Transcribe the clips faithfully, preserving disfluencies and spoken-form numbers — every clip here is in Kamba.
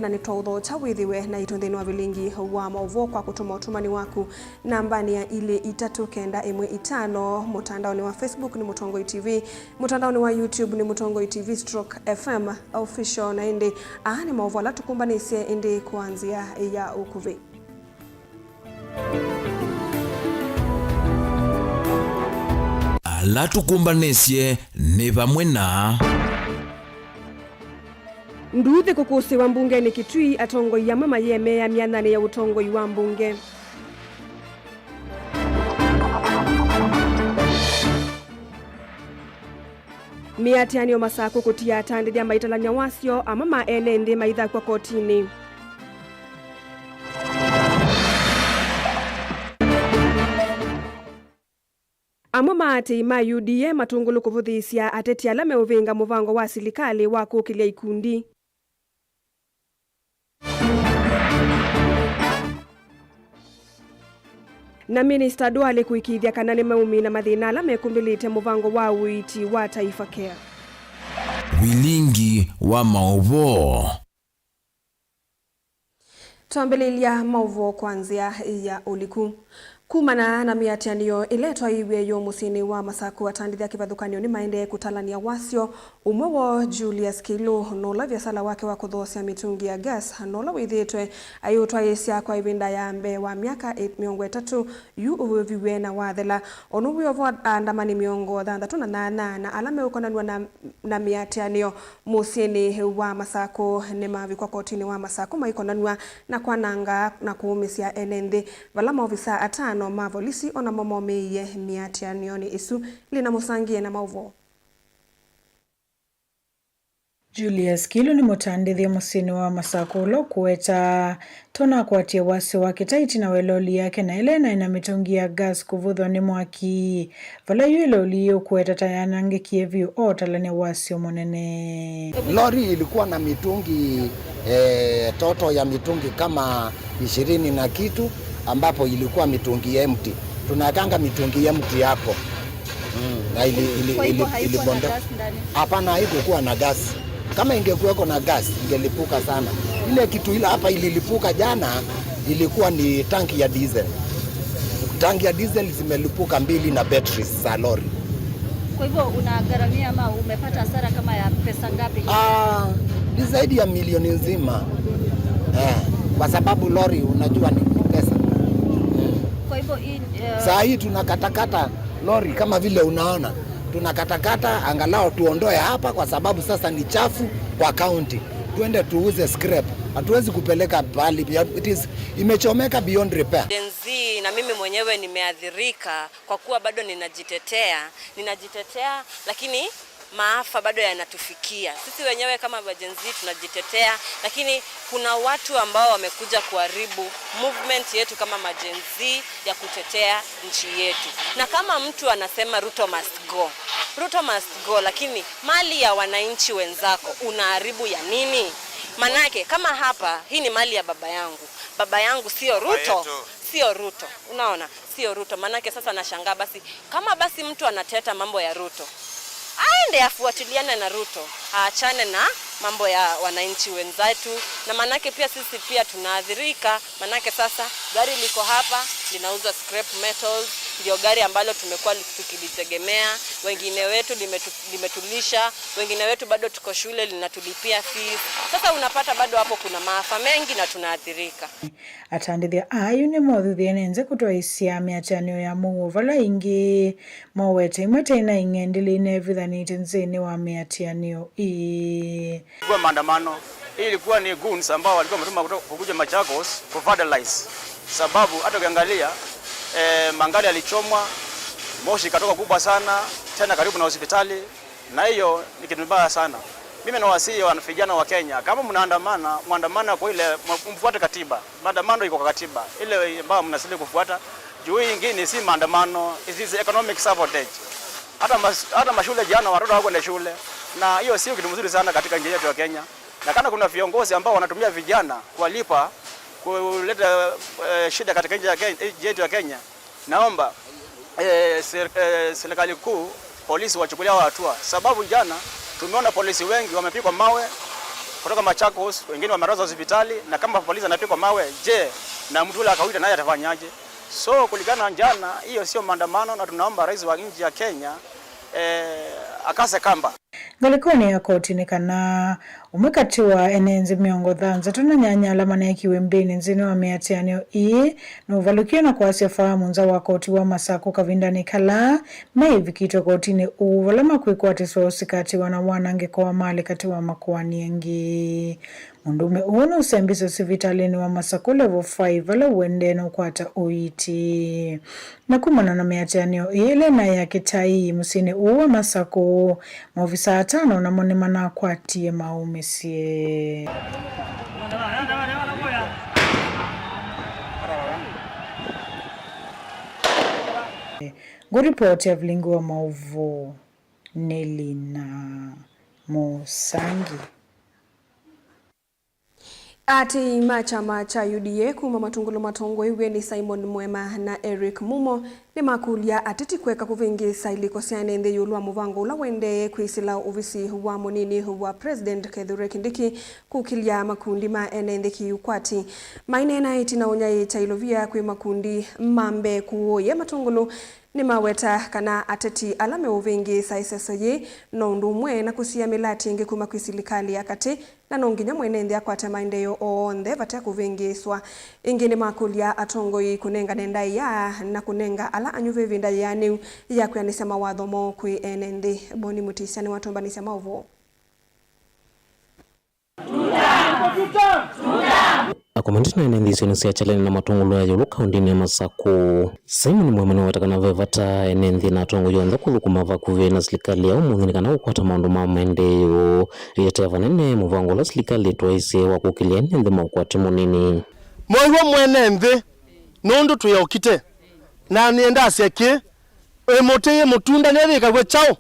Na nĩtwaũthokya wĩthĩwe naitũ nthĩnĩ wa vilingi wa maũvoo kwa kũtũma ũtũmani waku nambanĩ ya ilĩ itatũ kenda ĩmwe itano. Mũtandaonĩ wa Facebook nĩ Mũtongoi T V, mũtandaonĩ wa YouTube nĩ Mũtongoi T V stroke F M Official, na ĩndĩ aa nĩ maũvoo ala tũkũmbanĩsye ĩndĩ kwa nzĩa ya ũkuvĩ. Ala tũkũmbanĩsye nĩ vamwe na. Nduthi kũkũsĩwa mbungenĩ Kitui, atongoi amwe mayĩemeea myanyanĩ ya ũtongoi wa mbunge. Mĩatĩanĩo Masakũ kũtia atandĩthya maitalany'a wasyo, amwe ma ene nthĩ maithakw'a kotinĩ. Amwe ma aatĩĩi ma U D A matũngũlũ kũvũthĩĩsya ateti ala meũvĩnga mũvango wa silikalĩ wa kũkĩlya ikundi. Na Minista Duale kũĩkĩĩthya kana nĩmeũmina mathĩna ala mekũmbĩlĩte mũvango wa ũiiti wa Taifa Care. Vilingi wa maũvoo. Twambĩlĩlya maũvoo kwa nzĩa ya ũliku. Kumana na mĩatĩanĩo ĩla ĩtwaĩĩw'e yu mũsyĩnĩ wa Masakũ, atandĩthya kĩvathũkany'o nĩmaendee kũtalany'a wasyo. Ũmwe woo, Julius Kĩlũ, nũla viasala wake wa kũthoosya mĩtũngi ya gas, nũla wĩthĩĩtwe aiũtwaĩĩsya kwa ĩvinda ya mbee wa myaka ĩ-, mĩongo ĩtatũ yu ũvĩviw'e na wathela. Ũnũ wĩ o vo aandamani mĩongo thanthatũ na nyanya na ala meũkonanw'a na, na mĩatĩanĩo mũsyĩnĩ wa Masakũ nĩmavikwa kotinĩ wa Masakũ maikonanw'a na kwananga na kũũmĩsya ene nthĩ, vala maovisa atano ma volisi o namo momĩĩie mĩatĩanĩonĩ ĩsu. Lina Mũsangie na maũvoo. Julius Kĩlũ nĩ mũtandĩthya mũsyĩnĩ wa Masakũ ũla ũkũweta tũnakwatie wasyo wake ta ĩtina wa ĩloli yake na ĩla ĩnaĩ na mĩtũngi ya gas kũvũthwa nĩ mwaki, vala yu ĩloli yĩĩ ũkũweta ta yanangĩkie vyũ otalany'a wasyo mũnene. Lori ilikuwa na mitungi, eh, toto ya mitungi kama ishirini na kitu, ambapo ilikuwa mitungi empty. Tunawekanga mitungi empty hapo. Mm, na ili, ili, kwa hivyo ili, haikuwa na ilibonda- gas ndani? Hapana, haikukuwa na gas. Kama ingekuweko na gas, ingelipuka sana. Ile kitu ile hapa ililipuka jana ilikuwa ni tanki ya diesel. Tanki ya diesel zimelipuka mbili na batteries za lori. Kwa hivyo unagharamia ama umepata hasara kama ya pesa ngapi? Ah, ni zaidi ya milioni nzima. Eh, kwa sababu lori unajua ni pesa. Mm. Kwa hivyo hii, eh, saa hii tunakatakata lori kama vile unaona. Tunakatakata angalau tuondoe hapa kwa sababu sasa ni chafu kwa county. Tuende tuuze scrap. Hatuwezi kupeleka pahali, it is, imechomeka beyond repair. Gen Z na mimi mwenyewe nimeathirika kwa kuwa bado ninajitetea, ninajitetea, lakini maafa bado yanatufikia. Sisi wenyewe kama ma Gen Z tunajitetea, lakini kuna watu ambao wamekuja kuharibu movement yetu kama ma Gen Z ya kutetea nchi yetu. Na kama mtu anasema Ruto must go, Ruto must go, lakini mali ya wananchi wenzako unaharibu ya nini? Manake kama hapa, hii ni mali ya baba yangu. Baba yangu sio Ruto, sio Ruto. Unaona? Sio Ruto. Manake sasa nashangaa basi, kama basi mtu anateta mambo ya Ruto, aende afuatiliane na Ruto, aachane na mambo ya wananchi wenzetu, na manake pia sisi pia tunaathirika, manake sasa gari liko hapa linauza scrap metals, ndio gari ambalo tumekuwa tukilitegemea, wengine wetu limetu-, limetulisha, wengine wetu bado tuko shule linatulipia fees. Sasa unapata bado hapo kuna maafa mengi na tunaathirika. Atandĩthya aa yu nĩmothuthĩe nĩ nzĩa kũtwaĩsya mĩatĩanĩo ya mũuo vala ĩngĩ mowete imwe tena ing'endilĩ inevithanĩtye nthĩnĩ wa mĩatĩanĩo ĩĩ. Ilikuwa maandamano. Hii ilikuwa ni goons ambao walikuwa wametuma kutoka kukuja Machakos ku vandalize. Sababu hata ukiangalia, eh, magari yalichomwa, moshi ikatoka kubwa sana, tena karibu na hospitali. Na hiyo ni kitu mbaya sana. Mimi nawasihi wana vijana wa Kenya, kama mnaandamana, mwandamana kwa ile, mfuate katiba. Maandamano iko kwa katiba, ile ambayo mnastahili kufuata. Juu hii ingine si maandamano, it is economic sabotage. Hata mas-, hata mashule jana watoto hawakwenda shule. Na hiyo sio kitu mzuri sana katika nchi yetu ya Kenya. Na kama kuna viongozi ambao wanatumia vijana kuwalipa, kuleta, eh, shida katika nchi ya Kenya, nchi yetu ya Kenya, naomba, eh, ser-, eh, serikali kuu, polisi wachukulia hatua, sababu jana tumeona polisi wengi wamepigwa mawe, Kutoka Machakos, wengine wamelazwa hospitali, na kama polisi anapigwa mawe, je, na mtu ule wa kawaida naye atafanyaje? So, kulingana na jana, hiyo sio maandamano, na tunaomba rais wa nchi ya Kenya, eh, akase kamba. Ngalĩkonĩ ya koti nĩ kana ũmwe katĩ wa ene nthĩ mĩongo thanthatũ na nyanya ala maneekiwe mbĩnĩ nthĩnĩ wa mĩatĩanĩo ĩĩ nũvalũkie na kwasya faamu nza wa koti wa Masakũ kavindanĩ kala meĩvikĩtwe kotinĩ ũũ, vala makwĩkwatĩswa ũsikatĩwa na wanangĩko wa malĩ katĩ wa makoani angĩ. Mũndũũme ũũ nũsembisye sivitalĩnĩ wa Masakũ Level five, vala ũendee na ũkwata ũiiti. Na kumana na mĩatĩanĩo ĩĩ ĩla ĩnaĩ ya kĩtai mũsyĩnĩ ũũ wa Masakũ, maovisaa atano namo nĩmanakwatie maũmĩsye. Ngũripoti ya vilingi wa maũvoo nĩ Lina Mũsangi. Aatĩĩi ma kyama kya U D A kuma Matũngũlũ matongooew'e nĩ Simon Mwema na Eric Mumo nĩmakũlya ateti kũeka kũvĩngĩĩsa ilĩko sya ene nthĩ ĩũlũ wa mũvango ũla ũendee kwĩsĩla ovisi wa mũnini wa President Kithure Kindiki kũkĩlya makundi ma ene nthĩ kĩũkwati. Maineena ĩtina ũnyaĩĩkya ilovia kwĩ makundi ma mbee kũũya Matũngũlũ, nĩmaweta kana ateti ala meũvĩngĩĩsa ĩseso yĩĩ no ũndũ ũmwe na kũsiĩa mĩlatĩ ĩngĩ kuma kwĩ silikalĩ ya katĩ, na no nginya mwene nthĩ akwate maendeeo onthe vate kũvĩngĩĩswa. Ĩngĩ nĩmakũlya atongoi kũnengane ndaĩa na kũnenga ala anyuve ĩvinda yĩanĩu ya kwĩanĩsya mawatho moo kwĩ ene nthĩ. Boni Mũtĩsya nĩwatũmbanĩsya maũvoo. Akomandi na ene nthĩ isionĩ sya Kyaleni na Matũngũlũ ya ĩũlũ kaũndĩnĩ ya Masakũ, Simon Mwema nĩweta kana ve vata ene nthĩ na atongoi onthe kũthũkũma vakuvĩ na silikalĩ ya ũmũnthĩ nĩ kana kũkwata maũndũ ma maendeeo. Ĩetea vanene mũvango ũla silikalĩ ĩtwaĩsye wa kũkĩlya ene nthĩ maũkwate mũnini. Mwĩw'a mwene nthĩ nũndũ twĩ okite, na nĩenda asya kĩ, ĩ mũtĩ yĩ mũtunda nĩyĩkaw'e kyaũ?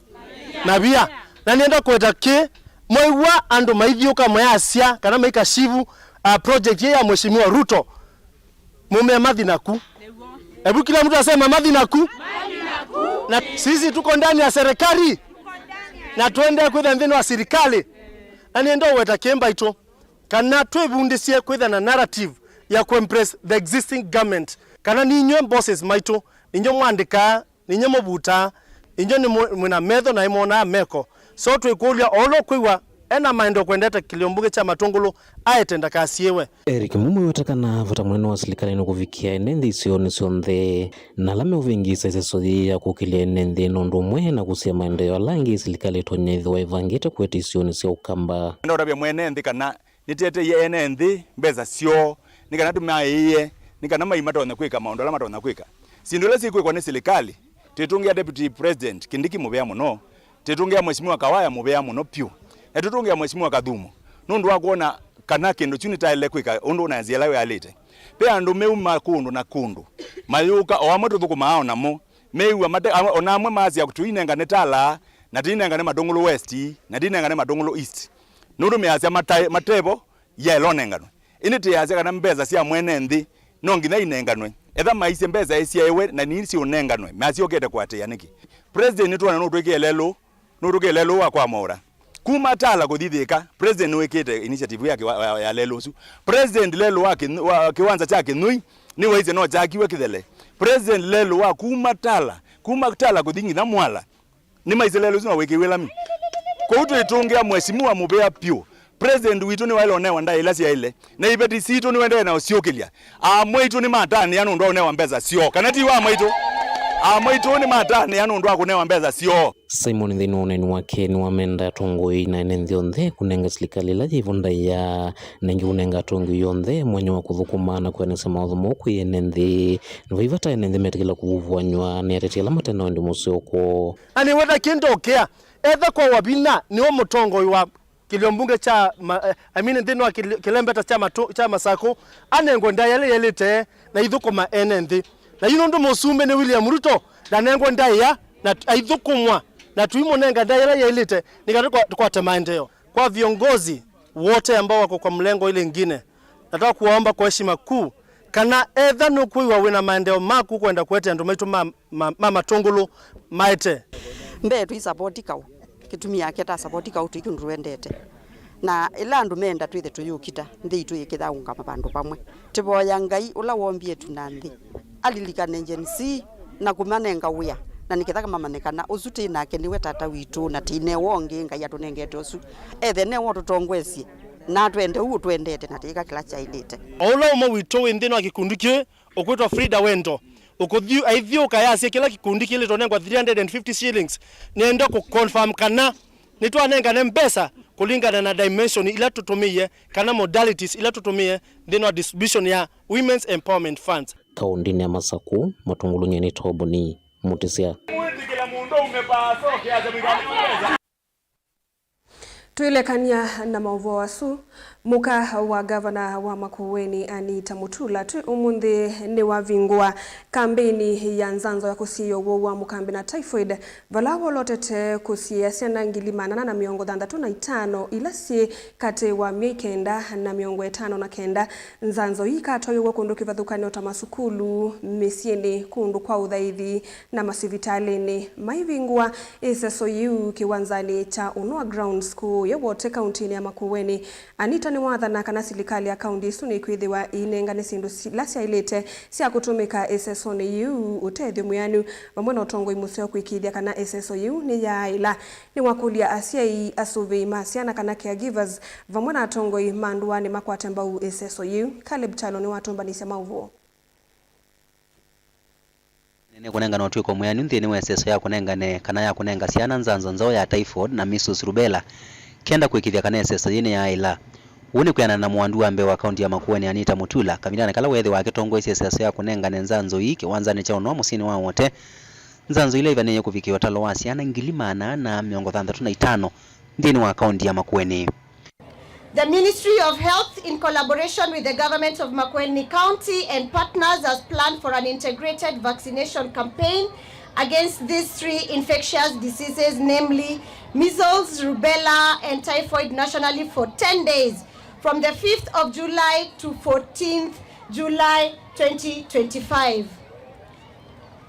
Mavia. Na nĩenda kũweta kĩ, mwĩw'a andũ maithyũka mayasya kana maikashivu, uh, project yĩ ya Mheshimiwa Ruto, mũmea mathi naku. Ebu kila mtu asema mathi naku. Na sisi tuko ndani ya serikali na tuende kwĩtha nthĩnĩ wa sirikali. Na nĩenda ũweta kĩ mbaitũ kana twĩvundĩsye kwĩtha na narrative ya kũimpress the existing government, kana ninyw'e bosses maitũ, ninyw'e mwandĩkaa, ninyw'e mũvutaa, inyw'e nĩ mwĩ na metho na ĩmonaa meko. So twĩkũlya o ũla ũkwĩw'a ena maendeeo kwendete kĩlio mbunge kya Matũngũlũ aete ndakasiĩwe. Eric Mumo wĩweta kana vata mũnene wa silikalĩ nĩ kũvikĩa ene nthĩ isionĩ syonthe, na ala meũvĩngĩĩsa ĩseso yĩĩ ya kũkĩlya ene nthĩ nũndũ ũmwe na kũsiĩa maendeeo ala angĩ silikalĩ ĩtonya ĩthĩwa ĩvangĩte kũete isionĩ sya Ũkamba. Nenda ũtavya mwene nthĩ kana nĩtũeteie ene nthĩ mbesa syoo nĩ kana tũmaĩĩe nĩ kana mai matonya kwĩka maũndũ ala matonya kwĩka. Syĩndũ ila syĩkwĩkwa nĩ silikalĩ, twĩtũngĩa Deputy President Kindiki mũvea mũno, twĩtũngĩa Mheshimiwa Kawaya mũvea mũno vyũ, na twĩtũngĩa Mheshimiwa Kathumo nũndũ wa kwona kana kĩndũ kyu nĩtaĩle kwĩka ũndũ na nzĩa ĩla yaĩlĩte. Ve andũ meuma kũndũ na kũndũ mayũka, o amwe tũthũkũmaa o namo, meĩw'a mate, o na amwe maasya tũinengane Tala, na tũinengane Matũngũlũ West, na tũinengane Matũngũlũ East. Nũndũ measya matae-, matevo yaĩle ũnenganwe. Ĩndĩ twĩasya kana mbesa sya mwene nthĩ no nginya inenganwe. Etha maisye mbesa ĩsyaĩwe na nĩsyĩũnenganwe, masyokete kũatĩĩa nĩkĩ? President nĩtwona nũtwĩkĩe lelũ, nũtwĩkĩe lelũ wa kwamwaũra. Kuma Tala kũthi Thĩka, President nĩwĩkĩte initiative ya kĩwa-, ya, ya lelũ ũsu. President lelũ wa kĩnũ-, wa kĩwanza kya Kĩnũi nĩwaisye no kyakiwe kĩthele. President lelũ wa kuma Tala, kuma Tala kũthi nginya Mwala, nĩmaisye lelũ ũsu no wĩkĩwe lami. Kwoou twĩtũngĩa Mheshimiwa mũvea vyũ. President witũ nĩwaĩle ũnewa ndaĩa ila syaĩle, na iveti sitũ nĩũendee na ũsyũkĩlya. Amwe aitũ nĩmatanĩa nũndũ wa ũnewa mbesa syoo, kana ti wa amwe aitũ? Amwe aitũ nĩmatanĩa nũndũ wa kũnewa mbesa syoo. Simon nthĩnĩ wa ũneeni wake nĩwamenda atongoi na ene nthĩ onthe kũnenga silikalĩ ĩla yĩ vo ndaĩa, na ĩngĩ kũnenga atongoi onthe mwanya wa kũthũkũma na kwĩanĩsya mawatho moo kwĩ ene nthĩ. Na vai vata ene nthĩ metĩkĩla kũvuvuanywa nĩ ateti ala mate na wendi mũseo kwoo. Na nĩweta kĩndũ ũkĩa, etha kwa Wavina nĩwe mũtongoi wa kĩlio mbunge kya ma-, eh, I mean, nthĩnĩ wa kĩl-, kĩlembeta kya matũ-, kya Masakũ, anengwe ndaĩa ĩla yaĩlĩte na ithũkũma ene nthĩ. Na yu nũndũ mũsumbĩ nĩ William Ruto, ndanengwe ndaĩa na t-, aithũkũmwa, na tũimũnenga ndaĩa ĩla yaĩlĩte nĩ kana tũkwa-, tũkwate maendeeo. Kwa viongozi wote ambao wako kwa mlengo ile ingine, nataka kuwaomba kwa heshima kuu, kana etha nũkwĩw'a wĩna maendeeo maku kwenda kũete andũ maitũ ma, ma, ma Matũngũlũ maete. Mbee tũisapoti kaũ. Kĩtumi yake ta sapoti kaũ tũi kĩndũ twendete. Na ĩla andũ meenda twĩthe tũyũkita, nthĩ itũ ĩkĩthaũngama vandũ vamwe. Tĩvoya Ngai ũla wombie ĩtu na nthĩ, alilikane Gen Z na kũmanenga wĩa, na nĩketha mamanye kana ũsu tĩ nake nĩwe Tata witũ, na tĩ newe ũngĩ Ngai atũnengete ũsu. Ethe newe ũtũtongoesye, na atwende ũu ũtwendete, na tĩĩka kĩla kyaĩlĩte. O ũla ũmwe witũ wĩ nthĩnĩ wa kĩkundi kĩĩ ũkwĩtwa Frida Wendo, ũkũthi-, aithiũũka yasya kĩla kĩkundi kĩlĩtwe nengwa three hundred and fifty shillings, nĩenda kũ confirm kana nĩtwanengane mbesa kũlingana na dimension ila tũtũmĩie kana modalities ila tũtũmĩie nthĩnĩ wa distribution ya Women's Empowerment Funds. Kaũndĩnĩ ya Masaku, Mũtũngũlũ nyie nĩ Toboni Mũtĩsya. Twĩlekany'a na maũvoo asu, mũka wa ngavana wa Makueni Anita Mutula twĩ ũmũnthĩ nĩwavingũa kambeini ya nzanzo ya kũsiĩĩa ũwau wa mũkambi na typhoid, vala wolotete kũsiĩĩa syana ngili maana ana na mĩongo thanthatũ na itano ila syĩ katĩ wa myei kenda na mĩongo ĩtano na kenda. Nzanzo ii ikatwaĩwa kũndũ kĩvathũkany'o ta masukulu, mĩsyĩnĩ, kũndũ kwa ũthaithi, na masivitalĩnĩ. Maivingũa ĩseso yĩu kĩwanzanĩ kya Ũnũa Grounds kũũ Wote, kauntinĩ ya Makueni, Anita nĩwathana kana silikalĩ ya kaunti ĩsu nĩkwĩthĩwa ĩinengane syĩndũ ila syaĩlĩte sya kũtũmĩka ĩsesonĩ yĩu, ũtethyo mwĩanu, vamwe na ũtongoi mũseo kũĩkĩĩthya kana ĩseso yĩu nĩyaaĩla. Nĩwakũlya asyai, asũvĩi ma syana kana caregivers, vamwe na atongoi ma ndũanĩ makwate mbau ĩseso yĩu. Caleb Kyalo nĩwatũmbanĩsya maũvoo. Nĩnĩkũnengana ũtw'ĩko mwĩanu nthĩnĩ wa ĩseso ya kũnengane kana ya kũnenga syana nzanzo nzaũ ya typhoid na measles rubella, kenda kũĩkĩĩthya kana ĩseso yĩĩ nĩyaaĩla. Ũu nĩ kwĩanana na mũandũ wa mbee wa kaunti ya Makueni Anita Mutula, kavindanĩ kala weethĩwa akĩtongoesya ĩseso ya kũnengane nzanzo ii kĩwanzanĩ kya Ũnũa mũsyĩnĩ wa Wote, nzanzo ila ivanĩĩe kũvikĩa ũtalo wa syana ngili maana ana mĩongo thanthatũ na itano nthĩnĩ wa kaunti ya Makueni. The Ministry of Health, in collaboration with the Government of Makueni County and partners, has planned for an integrated vaccination campaign against these three infectious diseases, namely measles, rubella, and typhoid, nationally for ten days, from the fifth of July to fourteenth July twenty twenty-five.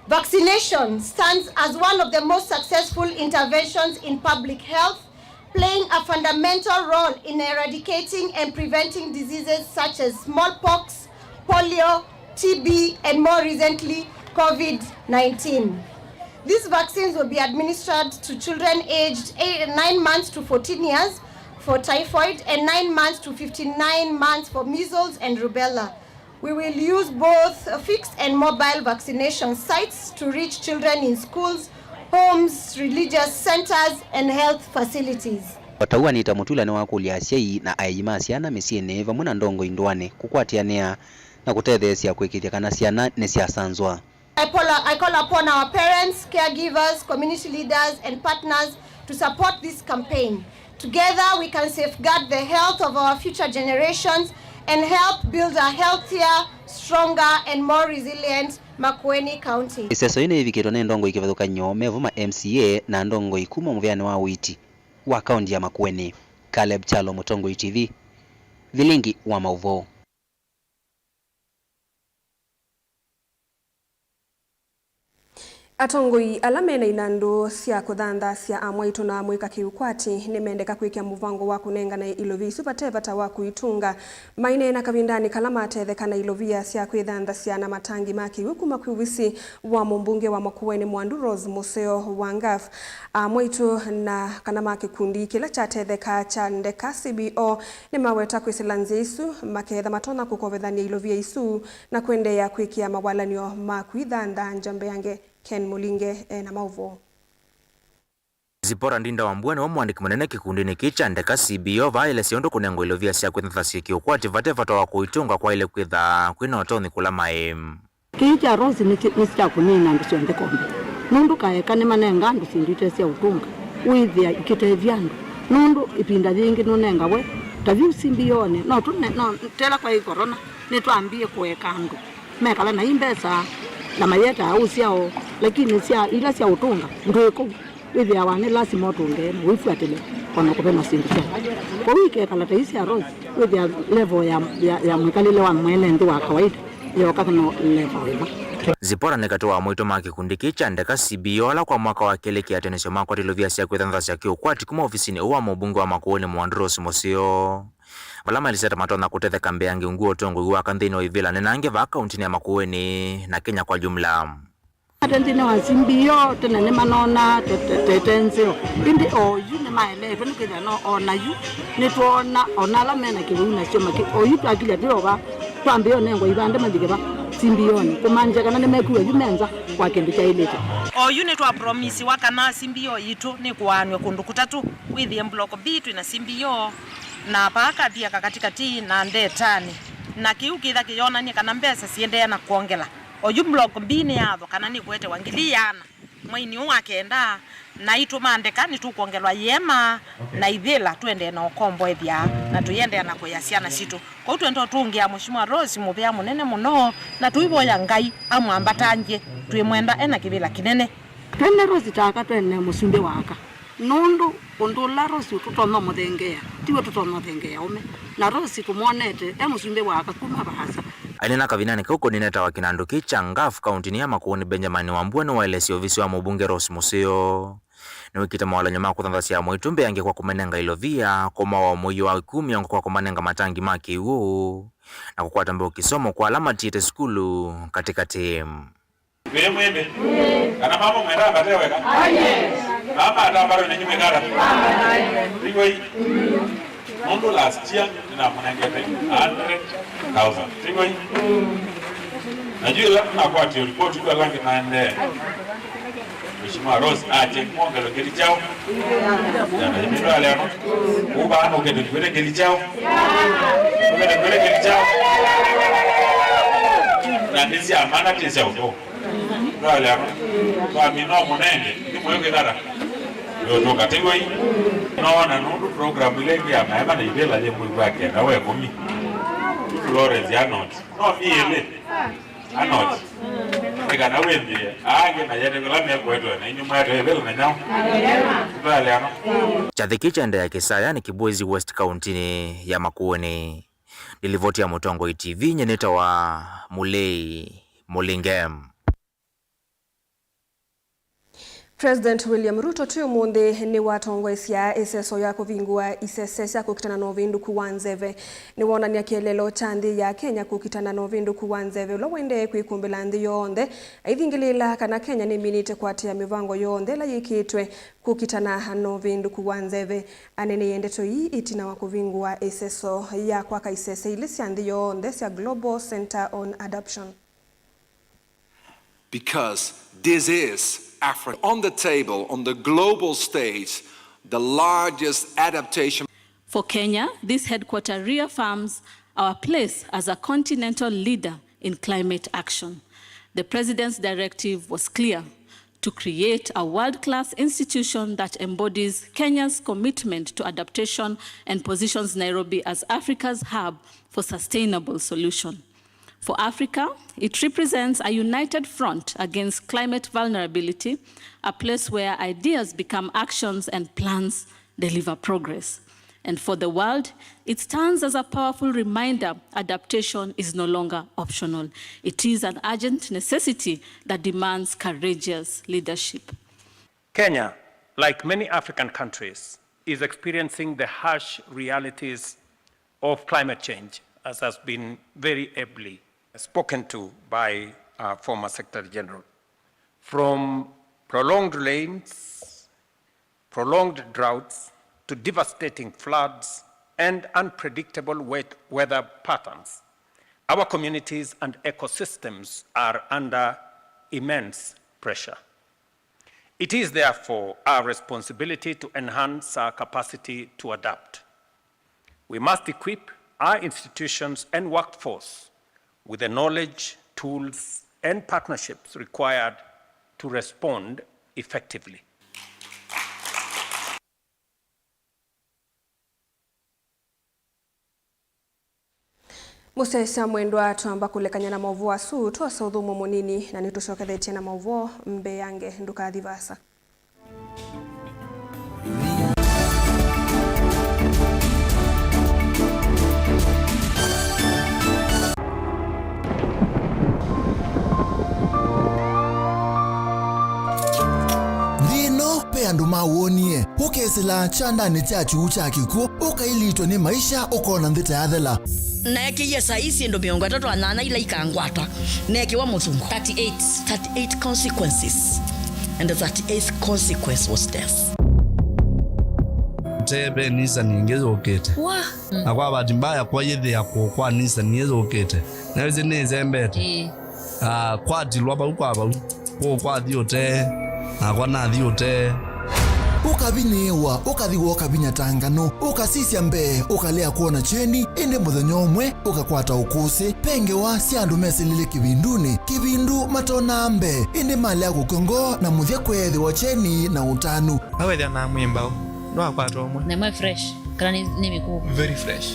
Vaccination stands as one of the most successful interventions in public health, playing a fundamental role in eradicating and preventing diseases such as smallpox, polio, T B, and more recently, COVID nineteen. These vaccines will be administered to children aged eight, nine months to fourteen years for typhoid and nine months to fifty-nine months for measles and rubella. We will use both fixed and mobile vaccination sites to reach children in schools, homes, religious centers, and health facilities. O ta ũu, Anita Mutula nĩwakũlya asyai na aei ma syana mĩsyĩnĩ vamwe na ndongoi ndũanĩ kũkwatĩanĩa na kũtetheesya kũĩkĩĩthya kana syana nĩsyasanzwa. I call, I call upon our parents, caregivers, community leaders, and partners to support this campaign. Together, we can safeguard the health of our future generations and help build a healthier, stronger, and more resilient Makueni County. Ĩseso yĩĩ nĩyĩvikĩtwe nĩ ndongoi kĩvathũkany'o, mevo ma M C A, na ndongoi kuma mũvĩanĩ wa ũiiti wa kaunti ya Makueni. Caleb Kyalo, Mũtongoi T V, Vilingi wa Maũvoo. Atongoi ala mena inandũ sya kũthanthasya amwaitũ na amũika kĩũkwati nĩmendeka kwĩkĩa mũvango wa kũnengane ilovia isu vate vata wa kũitũnga. Maineena kavindanĩ kala matetheka na ilovia sya kwĩthanthasya na matangi ma kĩw'ũ kuma kwĩ ovisi wa mũmbunge wa Makueni Mwandu Rose Mũseo wa Ngaf, amwaitũ na kana ma kĩkundi kĩla kyatetheka kya Ndeka C B O nĩmaweta kwĩsĩla nzĩa isu maketha matonya kũkovethany'a ilovia isu na kũendeea kwĩkĩa mawalany'o ma kwĩthantha. Njambeange Ken Mũlinge e na maũvoo. Zipporah Ndinda Wambua nĩwe mũandĩki mũnene kĩkundinĩ kĩĩ kya Ndeka C B O, vaaĩlesya ũndũ kũnengwa ilovia sya kwĩthanthasya kĩũkwati vate vata wa kũitũnga kwaĩle kwĩtha kwĩ na ũtonyi kũla maĩ. Kĩĩ kya Rose nĩ kĩ-, nĩ kya kũnina andũ syonthe kombe, nũndũ kaeka nĩmanenga andũ syĩndũ ite sya ũtũnga, wĩthĩa ikĩtethya andũ, nũndũ ĩvinda yĩngĩ nũnengawe ta vyũ C B O-nĩ, no tũne-, no, tela kwaĩ korona, nĩtwambie kũeka andũ mekala na i mbesa na mayeta aũsyao, lakini sya, ila sya ũtũnga ndwĩ kũu. Wĩthĩawa nĩ lasima ũtũnge na wĩfuatĩle o na kũve na syĩndũ syaku. Kwoou ikekala ta ii sya Rose, wĩthĩa level ya, ya, ya mwĩkalĩle wa mwene nthĩ wa kawaida yoka no level ĩmwe. Zipporah nĩ katĩ wa amwaitũ ma kĩkundi kĩĩ kya ndeka C B O, ala kwa mwaka wa kelĩ kĩatĩanĩsyo makwatie ilovia sya kwĩthanthasya kĩũkwati kuma ovisinĩ ũũ wa mũmbunge wa Makueni Mwandu Rose Mũseo, vala maelesya ta matonya kũtetheka mbeange ungu wa ũtongoi wake nthĩnĩ wa ivĩla nenange vaa kauntinĩ ya Makueni na Kenya kwa jumla. Ate nthĩnĩ wa C B O tene nĩmanonaa tũtetete nzeo, ĩndĩ oyu nĩmaeleetwe nĩkwĩthĩa no ona yu nĩtwoona ona ala mena kĩwĩu nasyo makĩ oyu twakilya twĩ o va twambĩĩa ũnengwa ivande mavike va C B O-nĩ kũmaanisya kana nĩmekuwa yu me nza wa kĩndũ kyaĩlĩte. Oyu nĩtwapromisiwa kana C B O yitũ nĩkũaanw'a kũndũ kũtatũ, wĩthĩe Block B twĩ na C B O, na paa kathiaka katĩkatĩ na ndetanĩ, na kĩu kĩtha kĩyonany'a kana mbesa siendeea na kwongela. Oyu Block B nĩ yatho kana nĩkũetewa ngili iana mweinĩ ũũ wa kenda, na itũma ndeka nĩtũkwongelwa iema na ivĩla tũendee na ũkomboethya na tũiendeea na kũea syana sitũ. Kwoou twenda ũtũngĩa Mheshimiwa Rose mũvea mũnene mũno, na tũivoya Ngai amwambatangye, twĩmwenda ena kĩvĩla kĩnene. Twene Rose ta aka twene mũsumbĩ wa aka. Nũndũ ũndũ ũla Rose tũtonya ũmũthengeea, tiw'o tũtonya ũthengeea ũme. Na Rose tũmwonete e mũsumbĩ wa aka kuma vaasa. Aineena kavindanĩ kau konineta wa kĩnandũ kĩĩ kya Ngaf kauntinĩ ya Makueni, Benjamin Wambua nĩwaelesya ovisi wa mũmbunge Rose Mũseo nĩwĩkĩte mawalany'o ma kũthanthasya amwaitũ mbeange kwa kũmanenga ilovia, kũmawa mũio wa ĩkuu mĩongo kwa kũmanenga matangi ma kĩw'ũ, na kũkwata mbau kĩsomo kwa ala matiĩte sukulu katĩkatĩ. Wĩ mwĩthĩ? Kana mama mwenda ambate weka? Mama atambarwe nenyu mwĩkata? Rigoi. Nũndũ last year nĩnamũnengete a hundred thousand. Rigoi. Na yu ĩla nakwatio ripoti yu ala angĩ maendee. Mheshimiwa Rose ache mwongelo ngeli chao. Yana imindwa leo. Uba ano kete kwete ngeli chao. Kete kwete ngeli chao. Na nĩsya mana ti sya ũtũku. Ndwalea twamina mũnenge nĩ mwĩkĩthara. Yũtũka tĩw'ai. Noona nũndũ program ĩla ĩngĩ ya maema na ivĩla yĩ mwei wa kenda wa ĩkũmi. Florence Anoti no niĩlĩ Anoti nĩ kana wĩmbĩe aangĩ na yete kĩla mekũetwe na inyu mwetwe ĩvĩla na nyaũ. Ndwaleano. Kyathĩ kĩĩ kyaendeea Kĩsayanĩ, Kibwezi West, kauntinĩ ya Makueni. Nĩ livoti ya Mũtongoi T V, nyie nĩtawa Mũlei Mũlinge. President William Ruto twi ũmũnthĩ nĩwatongoesya ĩseso ya kũvingũa isese sya kũkitana na ũvĩndũku wa nzeve. Nĩwonany'a kĩeleelo kya nthĩ ya Kenya kũkitana na ũvĩndũku wa nzeve ũla ũendee kwĩkũmbĩla nthĩ yonthe, aithingĩlĩĩla kana Kenya nĩminĩte kũatĩĩa mĩvango yonthe ĩla yĩkĩĩtwe kũkitana na ũvĩndũku wa nzeve. Aneeneie ndeto ii ĩtina wa kũvingũa ĩseso ya kwaka isese ilĩ sya nthĩ yonthe sya Global Centre on Adaptation. Because this is Africa on the table, on the global stage, the largest adaptation. For Kenya, this headquarter reaffirms our place as a continental leader in climate action. The President's directive was clear: to create a world-class institution that embodies Kenya's commitment to adaptation and positions Nairobi as Africa's hub for sustainable solution. For Africa, it represents a united front against climate vulnerability, a place where ideas become actions and plans deliver progress. And for the world, it stands as a powerful reminder adaptation is no longer optional. It is an urgent necessity that demands courageous leadership. Kenya, like many African countries, is experiencing the harsh realities of climate change, as has been very ably spoken to by our former Secretary General. From prolonged rains, prolonged droughts, to devastating floods and unpredictable wet weather patterns, our communities and ecosystems are under immense pressure. It is therefore our responsibility to enhance our capacity to adapt. We must equip our institutions and workforce with the knowledge, tools, and partnerships required to respond effectively. Mũsyaĩĩsya mwendwa, twamba kũlekany'a na maũvoo asu, twosa ũthũmũo mũnini, na nĩtũsyokethetye na maũvoo mbeange. Ndũkathi vaasa. Wonie, ũkesĩla kyandanĩ kya kyuu kya kĩkw'ũ, ũkailitwe nĩ maisha, ũkona nthĩ ta yathela. Neekĩie saii syĩndũ mĩongo ĩtatũ na nyanya ila ikangwatwa, neekĩwa mũthungo. Thirty-eight, thirty-eight consequences, and the thirty-eighth consequence was death. Tee ve Nissan ĩngĩ yũkĩte. Wa. Na kwa bahati mbaya, kwa yĩthĩa kũũ kwa Nissan ĩyũkĩte, na ĩsĩ nĩĩsembete. Ĩĩ. Ah, kwatilwa vau kwa vau. Kũũ kwathi ũtee, nakwa nathi ũtee. Ũkavinyĩĩwa, ũkathi wooka vinya ta nganũ, ũkasisya mbee, ũkalea kwona kyeni, ĩndĩ mũthenya ũmwe ũkakwata ũkũsĩ. Ve ngewa sya andũ mesĩlile kĩvindunĩ, kĩvindu matonaa mbee, ĩndĩ malea kũkw'a ngoo na mũthya kweethĩwa kyeni na ũtanu. Awethĩa na mwĩ mbaũ, ndwakwata ũmwe. Na ĩmwe fresh, kana nĩ, nĩ mĩkũũ? Very fresh.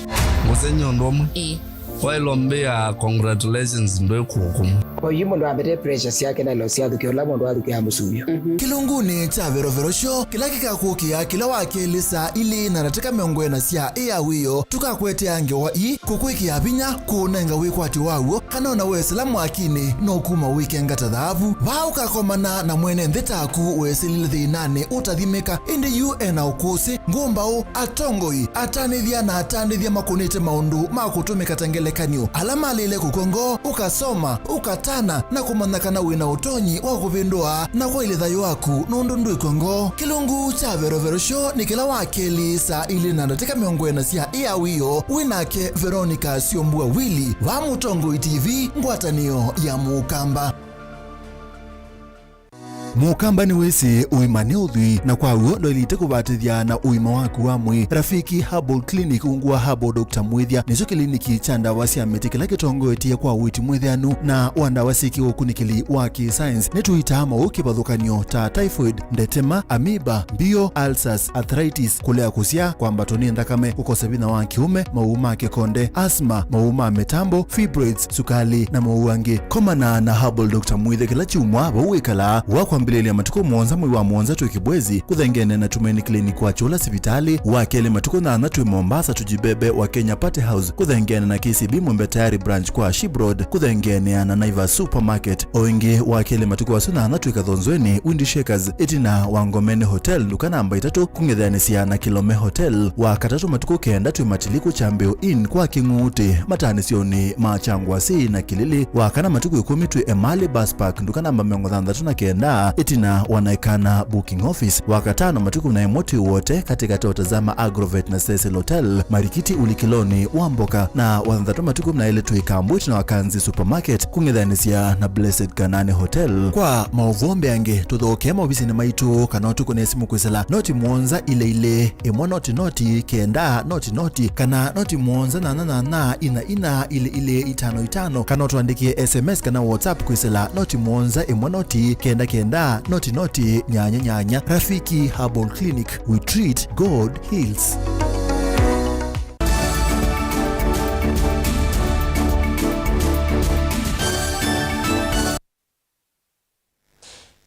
Mũsenyi ũndũ ũmwe. Ĩĩ. Waĩlwa mbĩa, congratulations, ndwĩ kũkũmũ. Oyu mũndũ ambete pressure syake na ilo syathukĩa ũla mũndũ athukĩa mũsuyo. Kĩlungunĩ kya verovero syo, kĩla kĩkakũkĩa kĩla wa kelĩ saa ilĩ na ndatĩka mĩongo ĩna sya ĩa wĩoo, tũkakũetea ngewa ii kũkwĩkĩa vinya, kũũnenga wĩkwatyo waw'o, kana ona wesĩla mwakinĩ no kuma wĩkenga ta thaavu. Vaa ũkakomana na mwene nthĩ taku wesĩlile thĩnanĩ ũtathimĩka, ĩndĩ yu e na ũkũsĩ, ngũmbaũ, atongoi, atanĩthya na atandĩthya makũnĩte maũndũ ma kũtũmĩka ta ngelekany'o, ala malĩle kũkw'a ngoo, ũkasoma, ũkatana, na kũmanya kana wĩ na ũtonyi wa kũvĩndũa na kwaĩlya thayũ waku nũndũ ndwĩkw'a ngoo. Kĩlungu kya Verovero Show nĩ kĩla wa kelĩ saa ilĩ na ndatĩka mĩongo ĩna sya ĩa wĩoo, wĩ nake Veronica Syombua Willy, va Mũtongoi T V, ngwatanĩo ya Mũkamba. Mũkamba nĩwĩsĩ ũima nĩ ũthwii, na kwa w'o ndwaĩlĩte kũvatĩthya na ũima waku wa mwĩĩ. Rafiki Herbal Clinic ungu wa Herbal Doctor Mwĩthya nĩkyo kĩliniki kya ndawa sya mĩtĩ kĩla kĩtongoetye kwa ũiiti mwĩthĩanu na wa ndawa syĩ kĩũkunĩkĩli wa kĩ-science. Nĩtũitaa maũũ kĩvathũkany'o ta typhoid, ndetema, amoeba, mbio, ulcers, arthritis, kũlea kũsyaa, kwambatwa nĩ nthakame, kũkosa vinya wa kĩũme, maũũ ma kĩkonde, asthma, maũũ ma mĩtambo, fibroids, sukali, na maũũ angĩ. Komana na Herbal Doctor Mwĩthya kĩla kyumwa vau wĩkalaa, wa kwambĩlĩlya matukũ mũonza mwei wa mũonza twĩ Kibwezi, kũthengene na Tumaini Clinic wa Kyũla sivitalĩ, wa kelĩ matukũ nyanya twĩ Mombasa, Tujibebe wa Kenya Party House, kũthengene na K C B Mwembe Tayari branch kwa Ship Road, kũthengene na Naivas Supermarket. O ĩngĩ, wa kelĩ matukũ asu nyanya twĩ Kathonzweni, Windy Shakers, ĩtina wa Ngomeni Hotel, nduka namba itatũ, kũng'ethanĩsya na Kilome Hotel. Wa katatũ matukũ kenda twĩ Matiliku Kyambĩo Inn kwa Kĩng'uutĩ, mataanĩsyonĩ ma Kyangwasi na Kĩlili. Wa kana matukũ ĩkũmi twĩ Emali Bus Park, nduka namba mĩongo thanthatũ na kenda, ĩtina wa Naikana Booking Office. Wa katano matukũ na ĩmwe twĩ Wote, katĩkatĩ wa Tazama Agrovet na Cecil Hotel, Marikiti ũlikĩlonĩ wa mboka. Na wa thanthatũ matukũ na elĩ twĩ Kambu, ĩtina wa Kanzi Supermarket, kũng'ethanĩsya na Blessed Kanani Hotel. Kwa maũvoo mbeange, tũthokee maovisinĩ maitũ kana ũtũkũne simũ kwĩsĩla noti mũonza ilĩ ilĩ, ĩmwe noti noti, kenda noti noti, kana noti mũonza nyanya nyanya, ina ina, ilĩ ilĩ, itano itano, kana ũtũandĩkĩe S M S kana WhatsApp kwĩsĩla noti mũonza, ĩmwe noti, kenda kenda, noti noti, nyanya nyanya. Rafiki Herbal Clinic, we treat, God heals.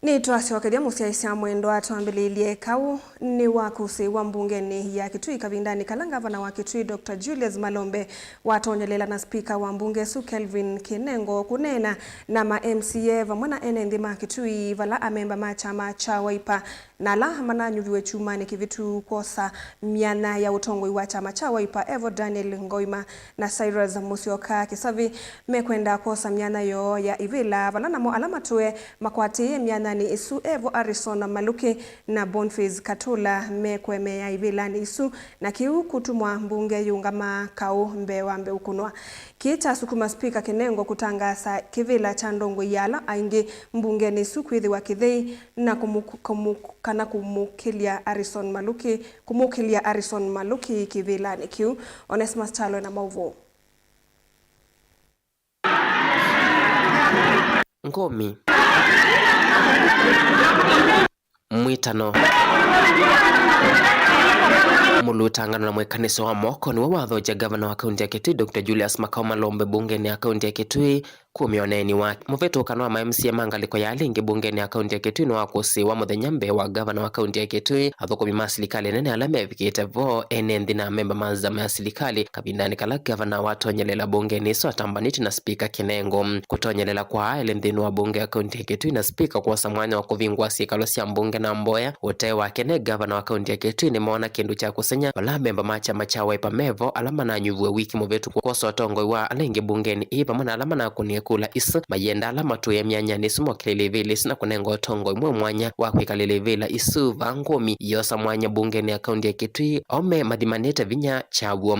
Nĩtwasyokethya mũsyaĩĩsya mwendwa, twambĩlĩĩlye kaũ nĩ wa kũsĩĩwa mbungenĩ ya Kitui kavindanĩ kala ngavana wa Kitui, Doctor Julius Malombe, watonyelela na spika wa mbunge ĩsu, Kelvin Kinengo, kũneena na ma M C A vamwe na ene nthĩ ma Kitui, vala amemba ma kyama kya Wiper na ala mananyuviwe kyumanĩ kĩvĩtu kwosa myanya ya ũtongoi wa kyama kya Wiper, evo Daniel Ngoima na Cyrus Musyoka Kĩsavi, mekwenda kwosa myanya yoo ya ivĩla, vala namo ala matũe makwatĩĩe myanyanĩ ĩsu, evo Harrison Maluki na Boniface Katula, mekũemeea ivĩlanĩ isu, na kĩu kũtumwa mbunge yĩũngama kaũ mbee wa mbee ũkũnwa. Kĩĩ kyasukuma spika Kinengo kũtangaasa kĩvĩla kya ndongoi ya ala aingĩ mbungenĩ ĩsu kwĩthĩwa kĩthei na kũmũ-, kũmũ-, kana kũmũkĩlya Harrison Maluki, kũmũkĩlya Harrison Maluki kĩvĩlanĩ kĩu. Onesmus Kyalo na maũvoo. Ngomi. Mwĩtano. Mũlutangano na mwĩkanĩsyo wa moko nĩwe wathokya ngavana wa kaunti ya Kitui, Doctor Julius Makau Malombe mbungenĩ ya kaunti ya Kitui, Kumya ũneeni wake, mũvĩtũkano wa ma M C A ma ngalĩko ya Alenge mbungenĩ ya kaunti ya Kitui nĩwakũsĩĩwa mũthenya mbee wa ngavana wa kaunti ya Kitui, athũkũmi ma silikalĩ nene ala mevikĩte vo, ene nthĩ na amemba ma nzama ya silikalĩ, kavindanĩ kala ngavana watonyelela mbungenĩ ĩsu atambanĩtye na spika Kinengo. Kũtonyelela kwa aele nthĩnĩ wa mbunge ya kaunti ya Kitui na spika kwosa mwanya wa kũvingũa syĩkalo sya mbunge na mboya ũtee wake nĩ ngavana wa kaunti ya Kitui nĩmoona kĩndũ kya kũseng'ya vala amemba ma kyama kya Wiper mevo ala mananyuvw'e wiki mũvĩtũku kwosa ũtongoi wa ala aingĩ mbungenĩ ĩĩ vamwe na ala manakũnie kula isu mayenda ala matũĩe myanyanĩ ĩsu mokĩlĩle ivĩla isu na kũnenga ũtongoi mwe mwanya wa kwĩkalĩla ivĩla isu. Vaa ngũmi yosa mwanya mbungenĩ ya kaunti ya Kitui, aume mathimanĩte vinya kyaw'o.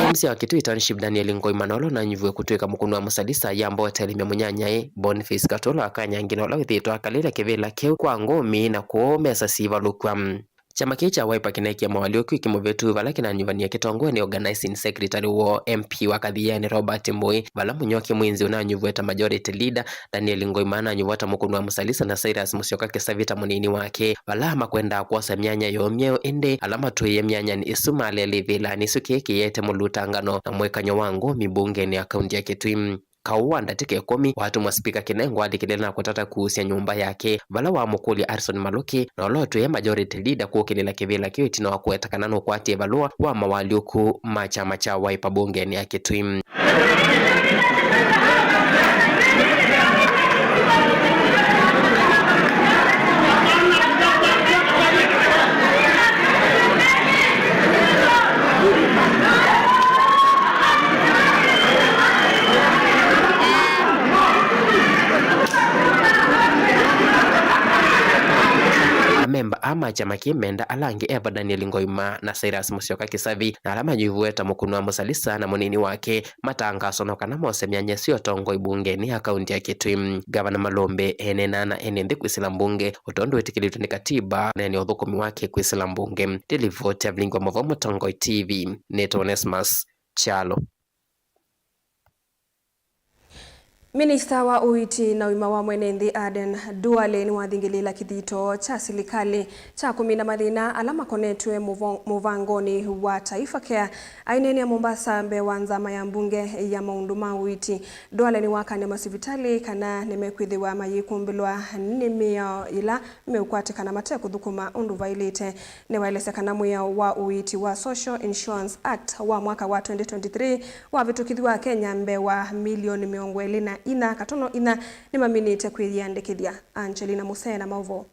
Mũsya wa Kitui Township Daniel Ngoima na ũla ũnanyuviwe kũtw'ĩka mũkũni wa mũsalisa yamba ũtelemya mũnyanyae Boniface Katũla akanyangĩla ũla wĩthĩĩtwe akalĩle kĩvĩla kĩu kwa ngũmi na kũũ mesa siivalũkw'a. Kyama kĩĩ kya Wiper kĩneekie mawalyũku wiki mũvĩtu vala kĩnanyuvanie kĩtongoe nĩ organizing secretary woo M P wa Kathiani Robert Mbũi, vala Mũnyoki Mwinzi ũnanyuvw'e ta majority leader, Daniel Ngoima ananyuvwa ta mũkũni wa mũsalisa na Cyrus Musyoka Kĩsavi ta mũnini wake, vala makwendaa kwosa myanya yoo myeũ ĩndĩ ala matũĩe myanyanĩ ĩsu malele ivĩlanĩ ĩsu kĩĩ kĩyete mũlutangano na mwĩkany'o wa ngũmi mbungenĩ ya kaunti ya Kitui. Kaũ wa ndatĩka ĩkũmi watũmwa spika Kinengo alikĩlĩla na kũtata kuusya nyũmba yake, vala wamũkũlya Harrison Malũki na ũla ũtwĩe majority leader kũkĩlĩla kĩvĩla kĩu ĩtina wa kũweta kana nũkwatie valũa wa mawalyũku ma kyama kya Wiper mbungenĩ ya Kitui. Amemba aa ma kyama kĩĩ menda ala angĩ eva Daniel Ngoima na Cyrus Musyoka Kĩsavi, na ala manyuviwe ta mũkũni wa mũsalisa na mũnini wake, matangaso no kana mose myanya ĩsu ya ũtongoi mbungenĩ ya kaunti ya Kitui. Gavana Malombe eneenaa na ene nthĩ kwĩsĩla mbunge, ũtondũ wĩtĩkĩlĩtwe nĩ katiba, na ene ũthũkũmi wake kwĩsĩla mbunge. Ndĩ livoti ya Vilingi wa Maũvoo Mũtongoi T V, nĩtawa Onesmus Kyalo. Minista wa ũiiti na ũima wa mwene nthĩ Aden Duale nĩwathingĩlĩĩla kĩthito kya silikalĩ kya kũmina mathĩna ala makonetw'e mũvo-, mũvangonĩ wa Taifa Care. Aineenea Mombasa mbee wa nzama ya mbunge ya maũndũ ma ũiiti, Duale nĩwakany'a masivitalĩ kana nĩmekwĩthĩwa mayĩkũmbĩlwa nĩ mĩao yĩla meũkwatĩkana mate kũthũkũma ũndũ vaĩlĩte. Nĩwaelesya kana mwĩao wa ũiiti wa Social Insurance Act wa mwaka wa twenty twenty-three wavĩtũkĩthiw'a Akenya mbee wa milioni mĩongo ĩlĩ na inya katono inya nĩmaminĩte kwĩyĩandĩkĩthya. Angelina Musee na maũvoo.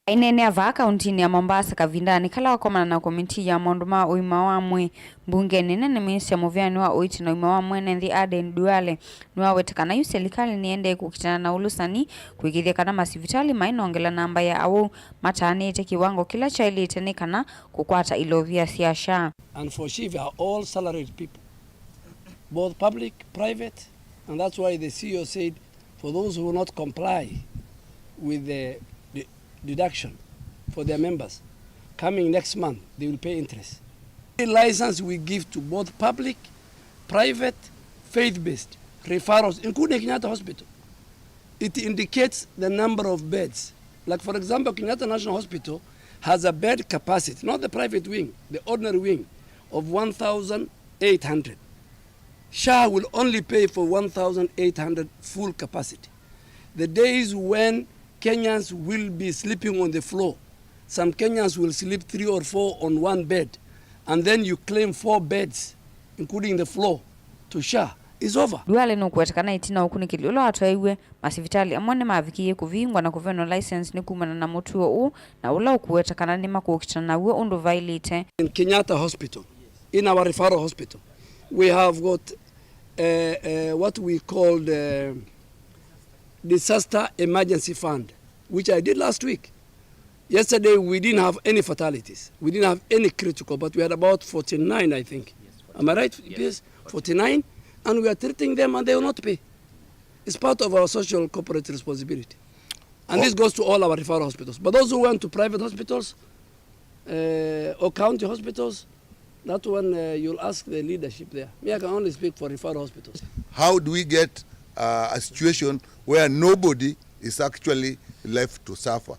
Aineenea vaa kauntinĩ ya Mombasa kavindanĩ kala wakomana na komitii ya maũndũ ma ũima wa mwĩĩ mbungenĩ nene, minista mũvĩanĩ wa ũiiti na ũima wa mwene nthĩ Aden Duale nĩwaweta kana yu silikalĩ nĩendee kũkitana na ũlũsani kũĩkĩĩthya kana masivitalĩ mainongela namba ya awau mataanĩĩte kĩwango kĩla kyaĩlĩte nĩ kana kũkwata ilovia sya SHA. And for SHIF are all salaried people, both public, private, and that's why the C E O said for those who will not comply with the de-, deduction for their members, coming next month, they will pay interest. The license we give to both public, private, faith-based referrals, including Kenyatta Hospital. It indicates the number of beds. Like, for example, Kenyatta National Hospital has a bed capacity, not the private wing, the ordinary wing, of one thousand eight hundred. SHA will only pay for one thousand eight hundred full capacity. The days when Kenyans will be sleeping on the floor, some Kenyans will sleep three or four on one bed, and then you claim four beds, including the floor, to SHA, is over. Duale nũkũweta kana ĩtina wa ũkunĩkĩli ũla watwaĩw'e, masivitalĩ amwe nĩmavikĩie kũvingwa na kũvenwa license nĩ kumana na mũtuo ũũ, na ũla ũkũweta kana nĩmakũkitana naw'o ũndũ vaĩlĩte. In Kenyatta Hospital, in our referral hospital, we have got, uh, uh, what we called, uh, Disaster Emergency Fund, which I did last week. Yesterday, we didn't have any fatalities. We didn't have any critical, but we had about forty-nine, I think. Am I right, P S? Forty-nine, and we are treating them and they will not pay. It's part of our social corporate responsibility. And this goes to all our referral hospitals. But those who went to private hospitals, uh, or county hospitals, that one, uh, you'll ask the leadership there. Me, I can only speak for referral hospitals. How do we get, uh, a situation where nobody is actually left to suffer?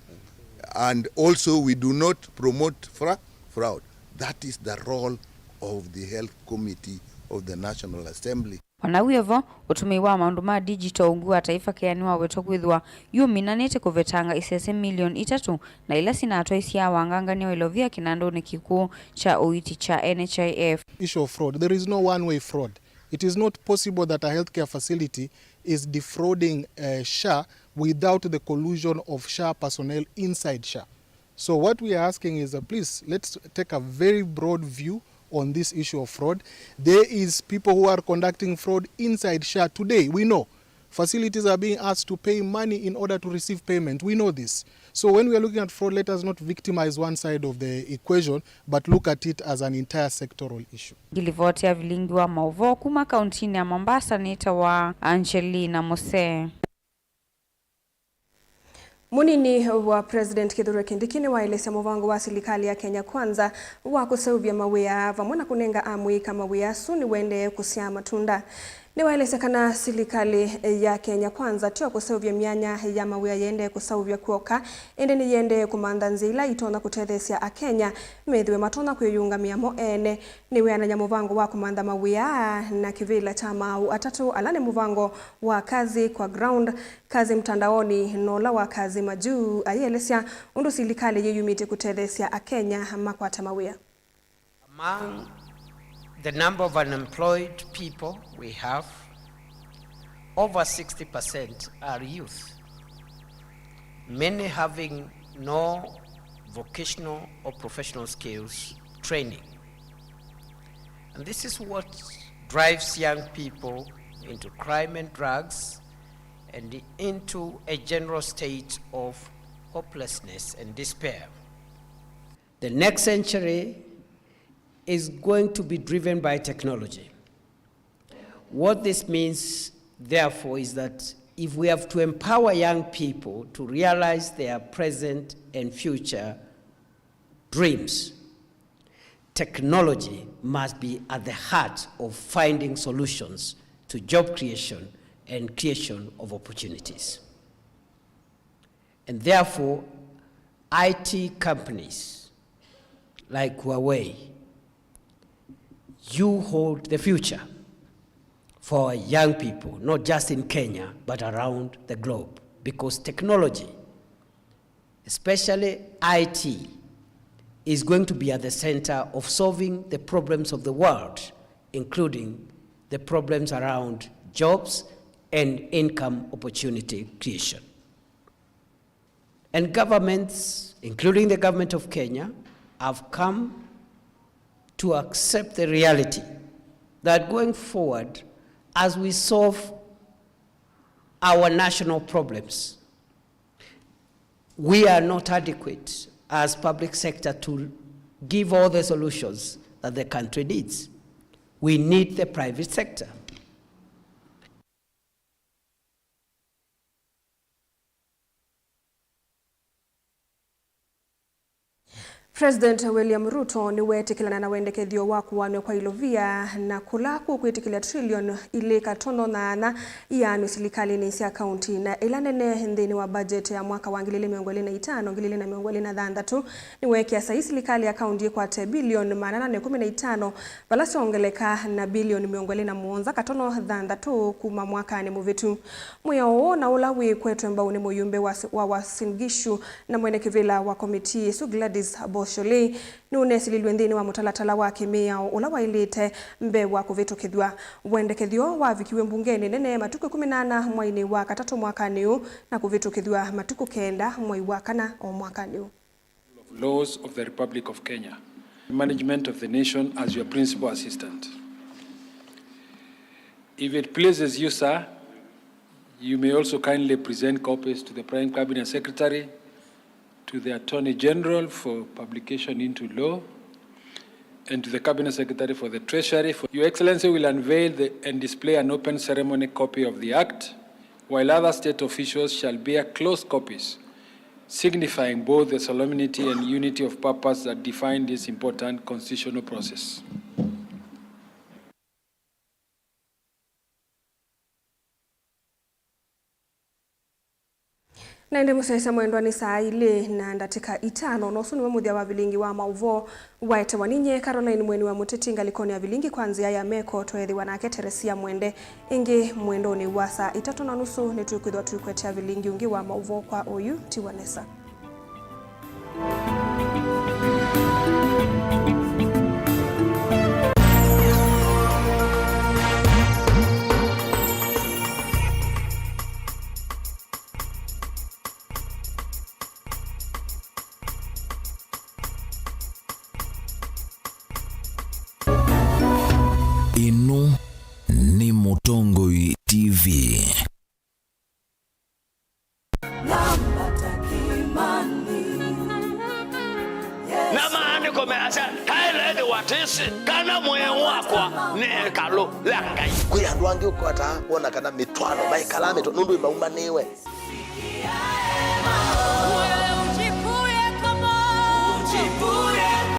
And also, we do not promote fra-, fraud. That is the role of the Health Committee of the National Assembly. O na wĩ o vo, ũtũmĩi wa maũndũ ma digital ungu wa taifa kea nĩwawetwa kwĩthĩwa yũminanĩte kũvetanga isese milioni itatũ, na ila sinatwaisye awangangany'a wa ilovia kĩnandũnĩ kĩkũũ kya ũiiti kya N H I F. Issue of fraud. There is no one-way fraud. It is not possible that a healthcare facility is defrauding, uh, SHA without the collusion of SHA personnel inside SHA. So what we are asking is, uh, please, let's take a very broad view on this issue of fraud. There is people who are conducting fraud inside SHA today. We know facilities are being asked to pay money in order to receive payment. We know this. So when we are looking at fraud, let us not victimize one side of the equation, but look at it as an entire sectoral issue. Ngilivoti ya vilingi wa maũvoo kuma kauntinĩ ya Mombasa nĩtawa Angelina Mose. Mũnini wa President Kithure Kindiki nĩwaelesya mũvango wa silikalĩ ya Kenya Kwanza wa kũseũvya mawĩa vamwe na kũnenga amũika mawĩa asu nĩũendee kũsyaa matunda. Nĩwaelesya kana silikalĩ ya Kenya Kwanza tyo kũseũvya myanya ya mawĩa yĩendee kũseũvw'a kw'oka, ĩndĩ nĩyĩendee kũmantha nzĩa ila itonya kũtetheesya Akenya methĩwe matonya kwĩyĩũngamĩa mo ene. Nĩwĩanany'a mũvango wa kũmantha mawĩa aa na kĩvĩla kya maaũ atatũ, ala nĩ mũvango wa Kazi kwa Ground, Kazi Mtandaoni, na ũla wa Kazi Majuu, ayĩelesya ũndũ silikalĩ yĩyumĩtye kũtetheesya Akenya makwate mawĩa. Among the number of unemployed people we have, over sixty percent are youth, many having no vocational or professional skills training. And this is what drives young people into crime and drugs and into a general state of hopelessness and despair. The next century is going to be driven by technology. What this means, therefore, is that if we have to empower young people to realize their present and future dreams, technology must be at the heart of finding solutions to job creation and creation of opportunities. And therefore, I T companies like Huawei, you hold the future for our young people, not just in Kenya, but around the globe, because technology, especially I T, is going to be at the center of solving the problems of the world, including the problems around jobs and income opportunity creation. And governments, including the government of Kenya, have come to accept the reality that going forward, as we solve our national problems, we are not adequate as public sector to give all the solutions that the country needs. We need the private sector. President William Ruto nĩweetĩkĩlana na wendekethyo wa kũanw'a kwa ilovia na kũla kũkwĩtĩkĩlya trillion ilĩ katono na ana ianw'e silikalĩnĩ sya kaunti, na ĩla nene nthĩnĩ wa budget ya mwaka wa ngili ilĩ mĩongo ĩlĩ na itano, ngili ilĩ na mĩongo ĩlĩ na thanthatũ, nĩweekĩa saii silikalĩ ya kaunti ĩkwate bilioni maana ana na ĩkũmi na itano, vala syongeleka na bilioni mĩongo ĩlĩ na mũonza katono thanthatũ kuma mwakanĩ mũvĩtu. Mwĩao ũũ na ũla wĩkwetwe mbau nĩ mũyumbe wa, wa Uasin Gishu na mwene kĩvĩla wa komitii ĩsu Gladys Bosholi nũnesililw'e nthĩnĩ wa mũtalatala wa kĩmĩao ũla waĩlĩte mbee wa kũvĩtũkĩthw'a. Wendekethyo wavikiw'e mbungenĩ nene matukũ ĩkũmi na ana mwainĩ wa katatũ mwakanĩ ũũ na kũvĩtũkĩthw'a matukũ kenda mwai wa kana o mwakanĩ ũũ. Laws of the Republic of Kenya. Management of the nation as your principal assistant. If it pleases you, sir, you may also kindly present copies to the Prime Cabinet Secretary, to the Attorney General for publication into law, and to the Cabinet Secretary for the Treasury. For Your Excellency will unveil the, and display an open ceremony copy of the Act while other state officials shall bear closed copies, signifying both the solemnity and unity of purpose that define this important constitutional process. Na ĩndĩ mũsyaĩĩsya mwendwa, nĩ saa ilĩ na ndatĩka itano, na ũsu nĩwe mũthya wa vilingi wa maũvoo waetewa ninyie Caroline Mweni wa Mũteti ngalĩkonĩ ya vilingi kwa nzĩa ya meko. Tweethĩwa nake Teresia Mwende ĩngĩ mwendonĩ wa saa itatũ na nusu. Nĩtwĩkwĩthwa tũikwetea vilingi ũngĩ wa maũvoo kwa oyu ti wa nesa. Ĩno nĩ Mũtongoi T V. Na maandĩko measya, "Taĩle ĩthĩwa tĩsĩ kana mwĩĩ wakwa nĩ ĩkalũ ya Ngai." Kwĩ andũ angĩ ũkwataa wona kana mĩtwaano maikalaa mĩtwa nũndũ ĩmaumanĩwe.